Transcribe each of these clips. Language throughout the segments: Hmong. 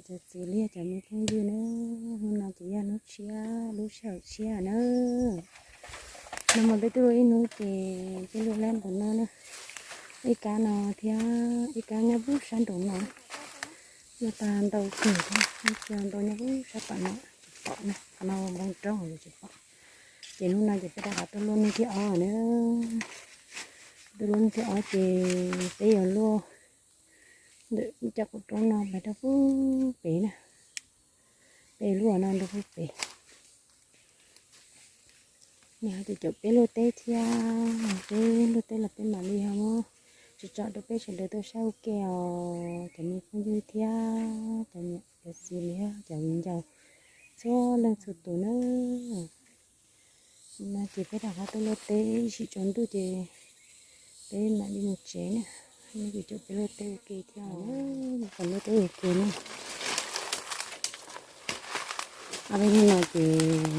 Cov txiv liab cov me phooj ywg na, hnub no ces yog hnub tshiab, lub sij hawm tshiab na. Nag hmo peb twb luaj ib hnub ces peb luaj lab npaum no na. Ib kab no thiab ib kab nyob pub sab nraum no. Luaj tag ntau kawg thiab, ntau nyob pub sab pam no tsis pom na, qhov no npoo roob tsis pom. Ces hnub no ces peb rov qab tuaj luaj hnub thib ob na. Tuaj luaj hnub thib ob ces peb yuav luaj ntawm ib co qub roob no pes rau pub pem na. Peb luaj no rau pub pem. Nws ho ces caum peb luaj teb thiab, peb luaj teb los peb mam li ho muab tso tso rau peb sawv daws tau saib ua ke os, cov me phooj ywg thiab cov niam cov txiv thiab cov viv ncaus txhua leej txhua tus na. No ces peb rov qab tuaj luaj teb ib sim tsaus ntuj ces peb mam li mus tsev na. No ces caum peb luaj teb ua ke thiab, peb luaj teb ua ke na. Ob peb hnub no ces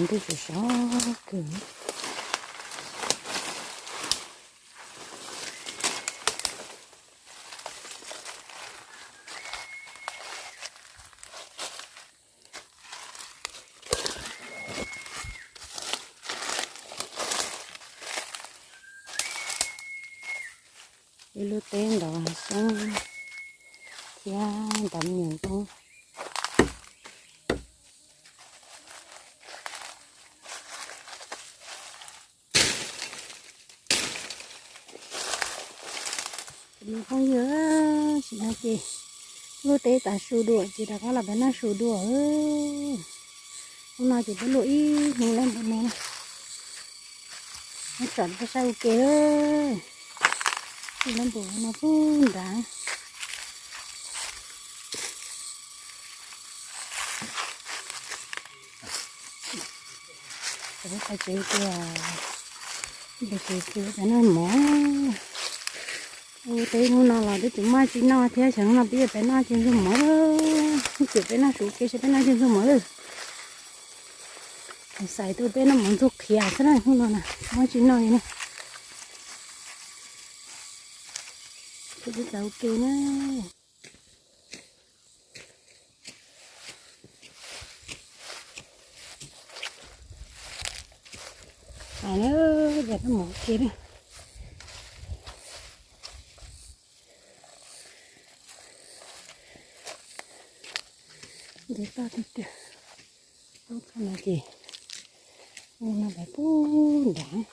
ntuj sov sov kawg. Ib lub teb ntov hav xoob thiab ntov me nyuam ntoo. Cov me phooj ywg, tam sim no ces luaj teb tav su dua ces rov qab los peb noj su dua. Hnub no ces peb luaj ib hnub lab npaum no na. Muab tsom rau peb saib ua ke. Luaj lab npaum no pub nrad. Peb tsev tias, peb tsev tias peb noj mov. Ua teb hnub no los twb tsis muaj tsi noj thiab, xyov hnub no peb yuav peb noj tsi ntxuag mov. Ib txwm peb noj su ke seb peb noj tsi ntxuag mov lawm. Xais tuaj peb noj mov ntxuag qhiav xwb na, hnub no na muaj tsi noj li na. Peb txav ua ke na. Hais na, yog noj mov ua ke na. Nce toj tiag tiag. Toj no ces no peb pub nrad.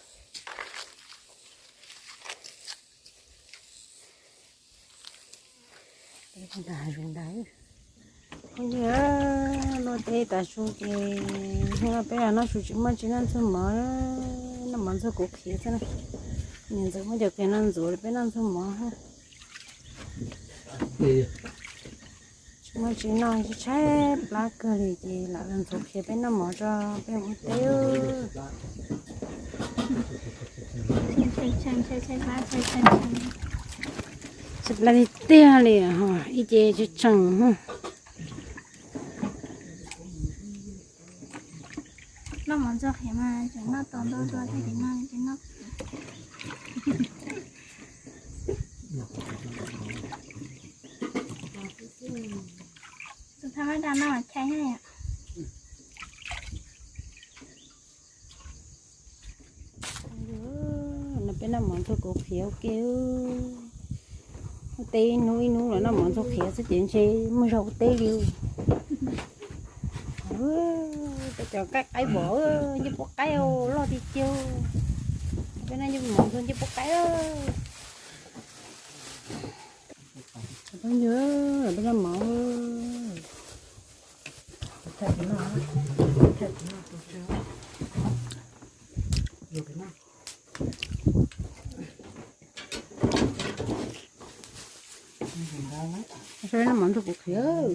Peb nrad hav zoov nrad. Phooj ywg, luaj teb tav su ces hnub no peb los noj su tsis muaj tsi noj ntxuag mov, noj mov ntxuag kuv qhiav xwb na. Niam ntxawm muab cov qhiav no ntxuav peb noj ntxuag mov. Tsis muaj tsi noj, tshaib plab kawg li ces lam los ntxuav qhiav peb noj mov tso, peb mus ua teb. Tshaib plab tiag tiag li, ib ce tshee tshee. Noj mov ntxuag qhiav mas tseem noj tau ntau dua thiab ces no ces noj. Tus thab mab da no mas chai na. No peb noj mov ntxuag kuv qhiav ua ke. Ua teb ib hnub ib hnub los noj mov ntxuag qhiav xwb ces ntshe muaj zog ua teb li. Peb cov qaib qaib vov ncej puab qaib loj tiag tiag. Peb noj mov ntxuag ncej puab qaib. Phooj ywg, peb noj mov. Saib noj mov ntxuag kuv qhiav.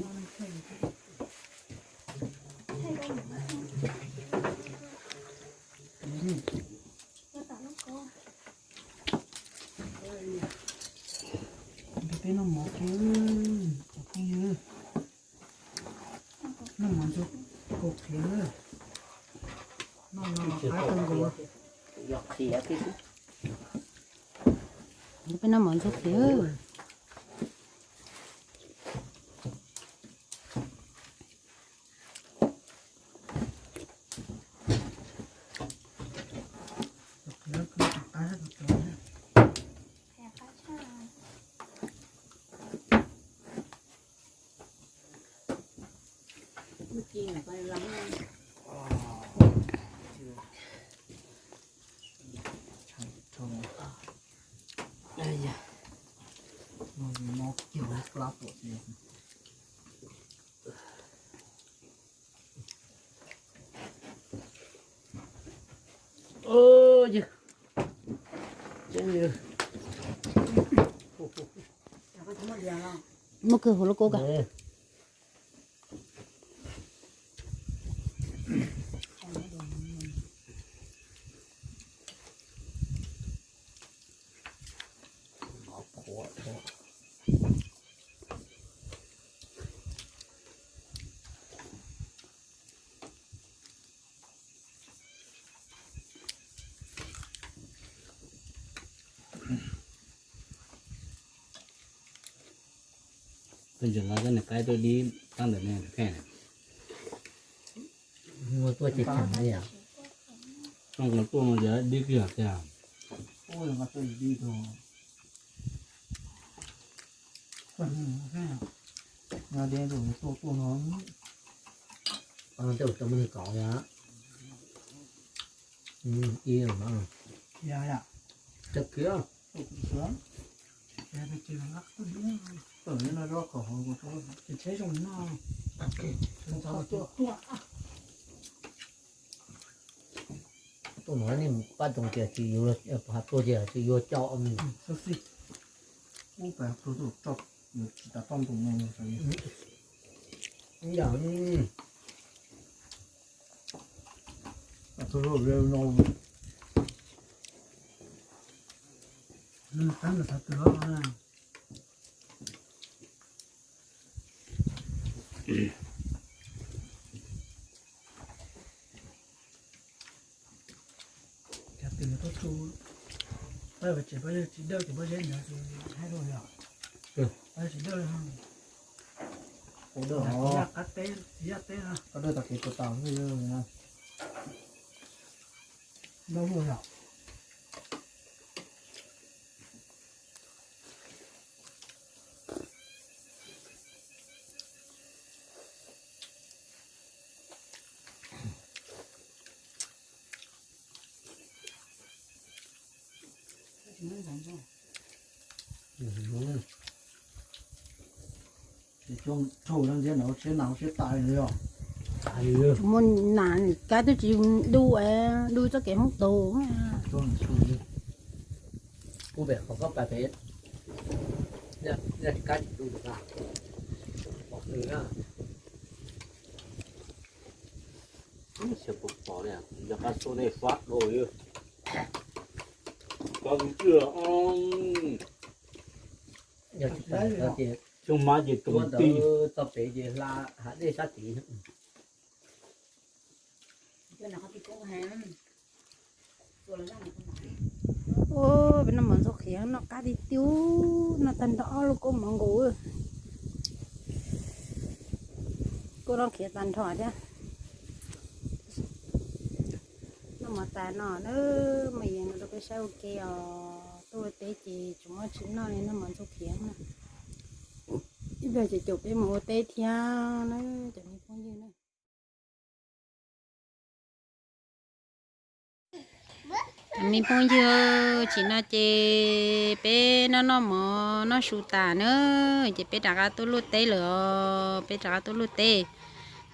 Peb noj mov, phooj ywg, noj mov ntxuag kuv qhiav. Noj no qab kawg nkaus. Peb noj mov ntxuag qhiav. Muab kwv huv lub kub ko. Peb ntseeg no cov niag qaib tuaj dib tag ntawm ne, tuaj ces cheem li yom. Tuaj no yog dib kiag tiag. Tej tus tau muaj neeg kaus li. Ib no, tag kiag. Tuaj no nej pab toog tias tsis yuav, tuaj tias tsis yuav coj. Cov twg tuaj tsuj, pab tsev pab yawg tsis dawj ces pob zeb ntawd tsis haib dua yom. Pab tsis dawj li. Qab teb, txiv yaj teb no. Qab dawj tag kev puas tau. Dawj luaj yom. Tsis muaj nas, kab twb tsis du, du txoj kev hoob tus. Kuv pem qhov koj pais pem, kab tsis du, pom nws na. Xyov puas pom li, yog qab xub nej fab dua. Koj tus twg? Yog tsis pom ces xyoo mas ces tus ntawd txog pem ces hla hav dej sab tid. Peb noj mov ntxuag qhiav noj qab tiag tiag, noj tag nrho ob lub koob mov nkaus. Kuj noj qhiav tag nrho thiab. Noj mov tas no na, mas yeej rau peb saib ua ke os. Tuaj ua teb ces tsis muaj tsis noj li, noj mov ntxuag qhiav na. Ib pliag ces caum peb mus ua teb thiab na, cov me phooj ywg na. Me phooj ywg, tam sim no ces peb noj noj mov noj su tas na, ces peb rov qab tuaj luaj teb lawm os. Peb rov qab tuaj luaj teb,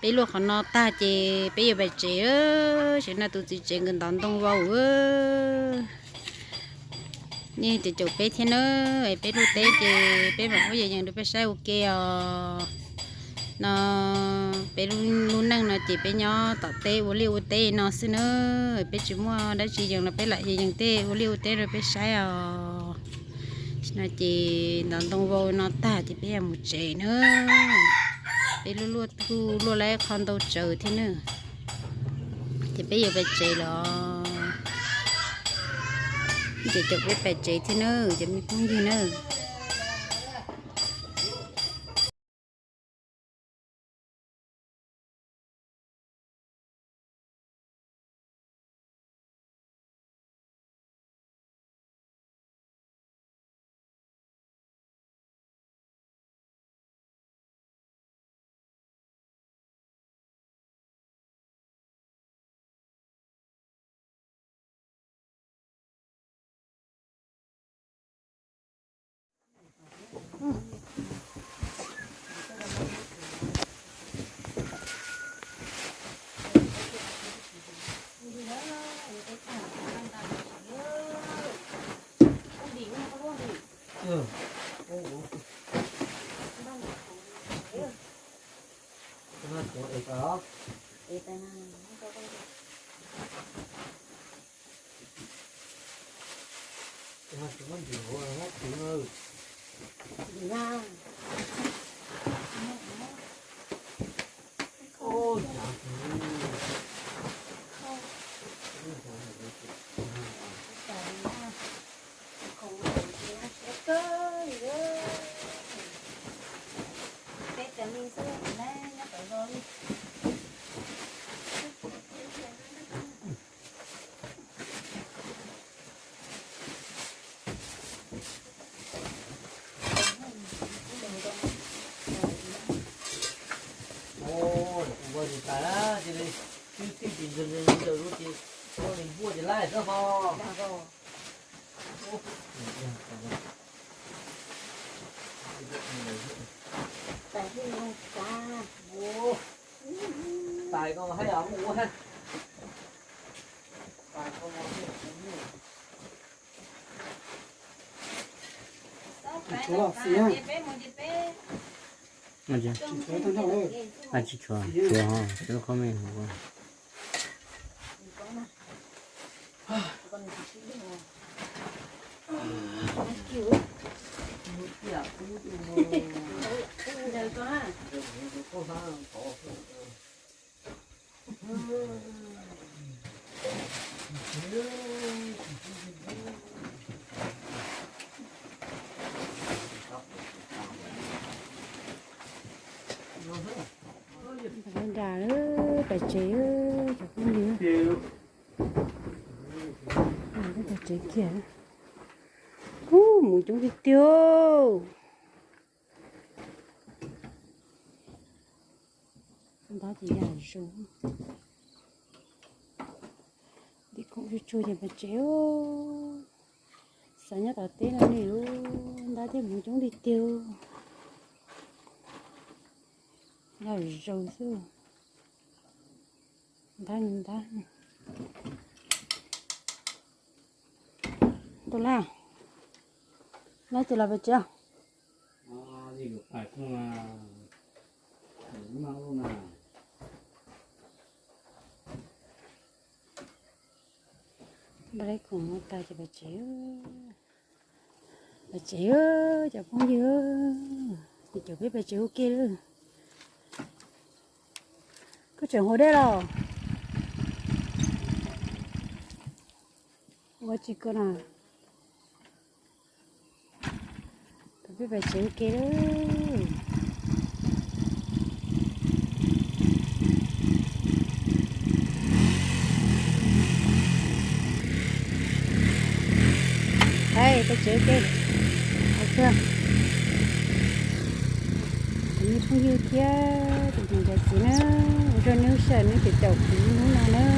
peb luaj qhov no tag ces peb yuav pais tsev. Tam sim no tus txiv tsev nkawd ntov ntoo vau. Nej caum caum peb thiab na, peb luaj teb ces peb mam muab yees yees rau peb saib ua ke os. No peb lub neej no ces peb nyob tom teb ua liaj ua teb no xwb na, peb tsis muaj dab tsi yees los peb lam yees yees tej ua liaj ua teb rau peb saib os. Tam sim no ces ntov ntoo vau no tag ces peb yuav mus tsev na. Peb luaj luaj tug luaj lawm qhov ntau tsawv thiab na, ces peb yuav pais tsev los. Ces caum peb pais tsev thiab na, cov me phooj ywg na. Ua tus tais na, cia li twb tij tis ntawd lub ces ua nws npuaj ces laij xwb ho. Tais ko hais os, mus ua. Tsis tshuav, tshuav ho, tshuav qhov me hov. Nram lawm, pais tsev, cov phooj ywg. Pais tsev kiag. Ub, hmoov coob tiag tiag. Ntab ces yam zoo. Tim khoom tsuag tsuag ces pais tsev. Xav nyob tom teb no ne, ntab thiab hmoov coob tiag tiag. Yam zoo xwb. Ntab, ntab. Tus laj, ntab ces los pais tsev. Npaj lawv khoom no tas ces pais tsev. Pais tsev, cov phooj ywg, ces caum peb pais tsev ua ke lawm. Koj tseem haus dej los? Ua tsis koj na. Peb pais tsev ua ke lawm. Peb tsev ua ke. Tus me phooj ywg thiab tus niam cov txiv na, ua tsaug nej lub sij hawm nej caum kuv hnub no na.